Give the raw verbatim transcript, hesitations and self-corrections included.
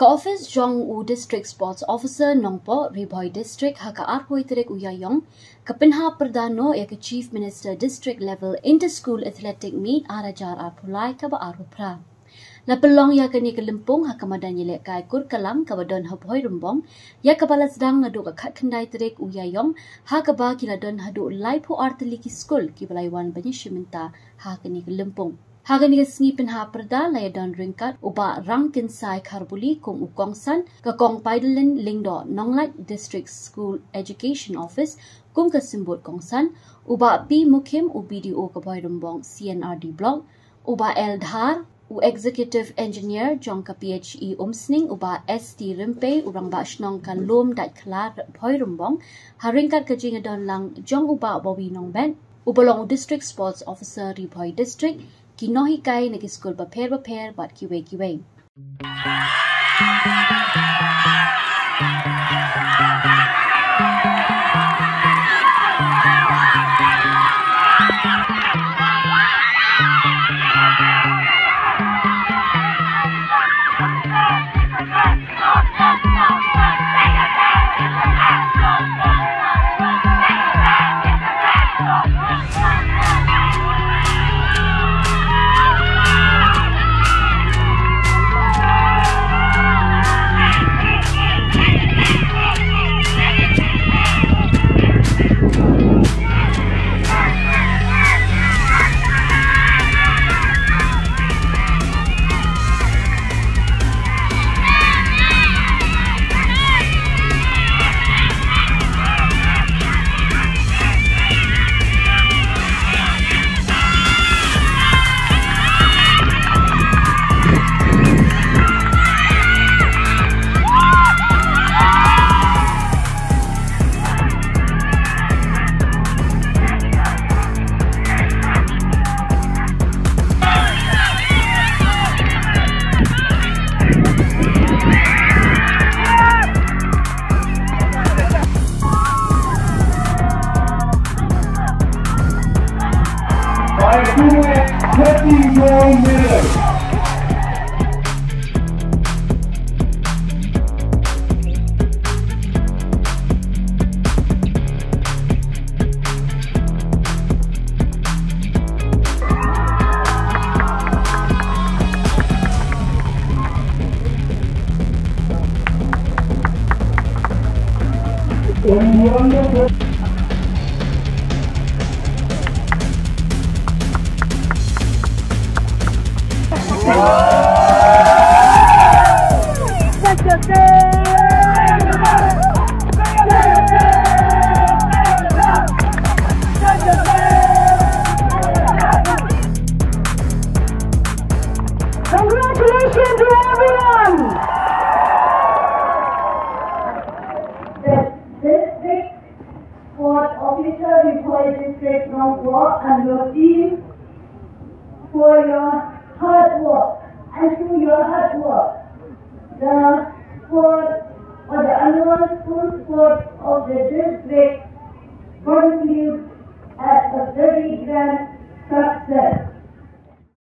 Ka office jong u District Sports Officer Nongpoh, Ri Bhoi District, ha ka arphew tarik u Ïaïong, ka pynhap pyrda noh ïa ka Chief Minister District Level Inter-School Athletic Meet ar hajar arphew lai kaba arphew phra. La pynlong ïa kane ka lympung ha ka madan ïalehkai kur Kalang kaba don ha Bhoirymbong, ïa kaba la sdang naduh ka khatkhyndai tarik u Ïaïong, ha kaba ki la don haduh laiphew ar tylli ki skul kiba la wan ban ïashim bynta ha kane ka lympung. Ha kane ka sngi pynhap pyrda la ïadon ryngkat u Bah Rangkynsai Kharbuli kum u kongsan, ka Kong Paidalin Lyngdoh Nonglait, District School Education Office, kum ka symbud kongsan, u Bah P Mukhim, u B D O ka Bhoirymbong C N R D Block, u Bah L Dhar, u Executive Engineer jong ka P H E Umsning, u Bah S T Rympei, u Rangbah Shnong ka Lumdaitkhla Bhoirymbong, ha ryngkat ka jingïadon lang jong u Bah Bobby Nongbet, uba long u District Sports Officer Ri Bhoi District, ki nonghikai na ki skul bapher bapher bad kiwei kiwei. By Kuwait, thirteen gold medal. Congratulations to everyone! The district sport officer, Ri Bhoi District Nongpoh, and your team for your hard work, and through your hard work, the sport or the annual school sport of the district concludes